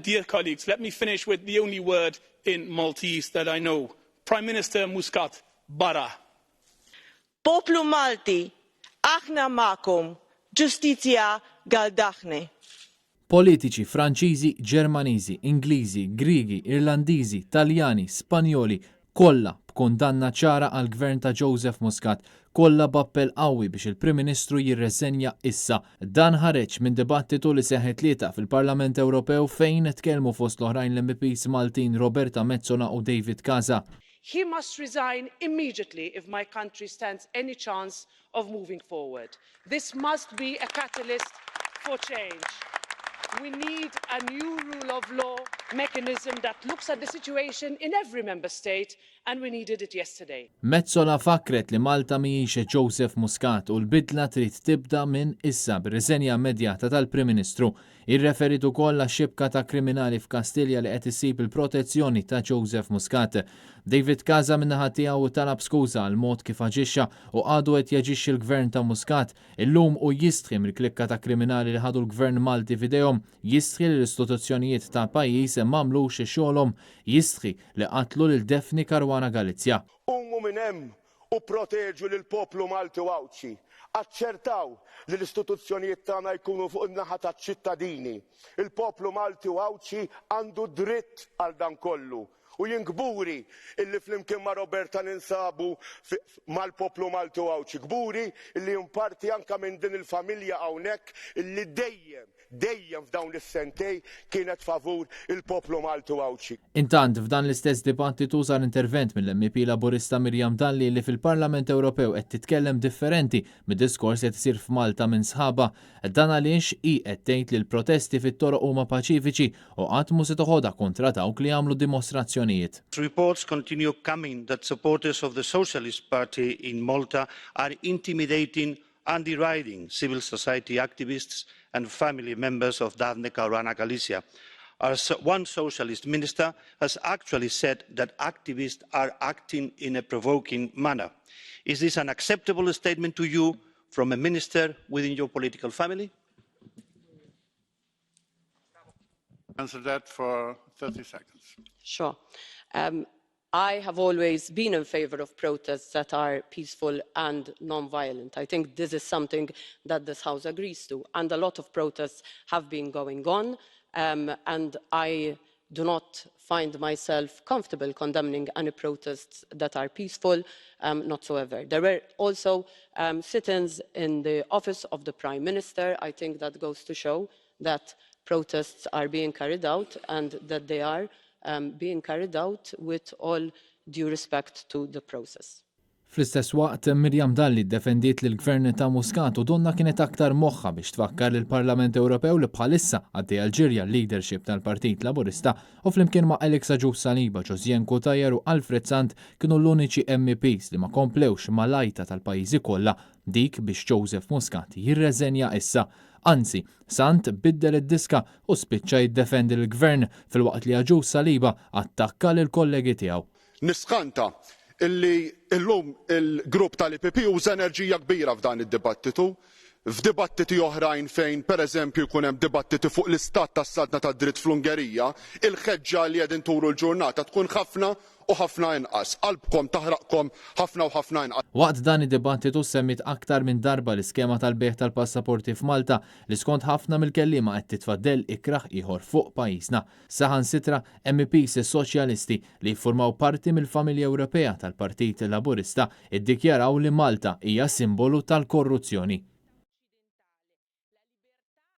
Dear colleagues, let me finish with the only word in Maltese that I know. Prime Minister Muscat, barra. Poplu Malti, aħna magħkom, ġustizzja għal Daphne. Politiċi Franċiżi, Ġermaniżi, Ingliżi, Griegi, Irlandiżi, Taljani, Spanjoli, kollha b'kundanna ċara għall-Gvern ta' Joseph Muscat, kollha b'appell qawwi biex il-Prim Ministru jirreżenja issa. Dan ħareġ minn dibattitu li seħħ it-Tlieta fil-Parlament Ewropew fejn tkellmu fost l-oħrajn l-MEPs Maltin Roberta Metsola u David Casa. He must resign immediately if my country stands any chance of moving forward. This must be a catalyst for change. We need a new rule of law mechanism that looks at the situation in every member state and we needed it yesterday. Metsola fakkret li Malta mhijiex Joseph Muscat u l-bidla trid tibda minn issa bir-riżenja immedjata tal-Prim Ministru. Irreferiet ukoll għax-xibka ta' kriminali f'Kastilja li qed issib il-protezzjoni ta' Joseph Muscat. David Casa min-naħa tiegħu talab skuża għall-mod kif aġixxa u għadu qed jaġixxi l-Gvern ta' Muscat. Illum hu jistħi mill-klikka ta' kriminali li ħadu l-Gvern Malti f'idejhom, jistħi li l-istituzzjonijiet tal-pajjiż m'għamlux xogħolhom, jistħi li qatlu lil Daphne Caruana Galizia. Qumu minn hemm u pproteġu lill-poplu Malti u Għawdxi. Aċċertaw li l-istituzzjonijiet tagħna jkunu fuq in-naħa taċ-ċittadini. Il-poplu Malti u Għawdxi għandu dritt għal dan kollu u jien kburi illi flimkien ma' Roberta ninsabu mal-poplu Malti u Għawdxi. Kburi illi jien parti anke minn din il-familja hawnhekk illi dejjem dejjem f'dawn is-sentejn kienet favur il-poplu Malti u Għawdxi. Intant, f'dan l-istess dibattitu sar intervent mill-MEP Laburista Miriam Dalli li fil-Parlament Ewropew qed titkellem differenti mid-diskors li qed isir f'Malta minn sħabha. Dan għaliex hi qed tgħid li l-protesti fit-toroq huma paċifiċi u qatt mhu se toħodha kontra dawk li jagħmlu dimostrazzjonijiet. Reports continue coming that supporters of the Socialist Party in Malta are intimidating and deriding civil society activists and family members of Daphne Caruana Galizia. Our one socialist minister has actually said that activists are acting in a provoking manner. Is this an acceptable statement to you from a minister within your political family? Answer that for 30 seconds. Sure. I have always been in favour of protests that are peaceful and non-violent. I think this is something that this House agrees to, and a lot of protests have been going on, and I do not find myself comfortable condemning any protests that are peaceful whatsoever. There were also sit-ins in the office of the Prime Minister. I think that goes to show that protests are being carried out and that they are being carried out with all due respect to the process. Fl-istess waqt, Miriam Dalli ddefendiet lill-Gvern ta' Muscat u donnha kienet aktar moħħha biex tfakkar lill-Parlament Ewropew li bħalissa għaddejja l-ġirja l-leadership tal-Partit Laburista u flimkien ma' Alex Agius Saliba, Josianne Cutajar u Alfred Sant kienu l-uniċi MEPs li ma komplewx mal-għajta tal-pajjiżi kollha dik biex Joseph Muscat jirreżenja issa. Anzi, Sant biddel id-diska u spiċċa jiddefendi lill-Gvern filwaqt li Agius Saliba attakka lill-kollegi tiegħu. Niskanta illi llum il-grupp tal-EPP uża enerġija kbira f'dan id-dibattitu. F'dibattiti oħrajn fejn, per eżempju, jkun hemm dibattiti fuq l-istat tas-saltna tad-dritt fl-Ungerija, il-ħeġġa li qegħdin turu l-ġurnata tkun ħafna u ħafna inqas. Qalbkom taħraqkom ħafna u ħafna inqas. Waqt dan id-dibattitu ssemmiet aktar minn darba l-iskema tal-bejgħ tal-passaporti f'Malta li skont ħafna mill-kelliema qed titfa' dell ikrah ieħor fuq pajjiżna. Saħansitra MEPs Soċjalisti li jiffurmaw parti mill-familja Ewropea tal-Partit Laburista iddikjaraw li Malta hija simbolu tal-korruzzjoni.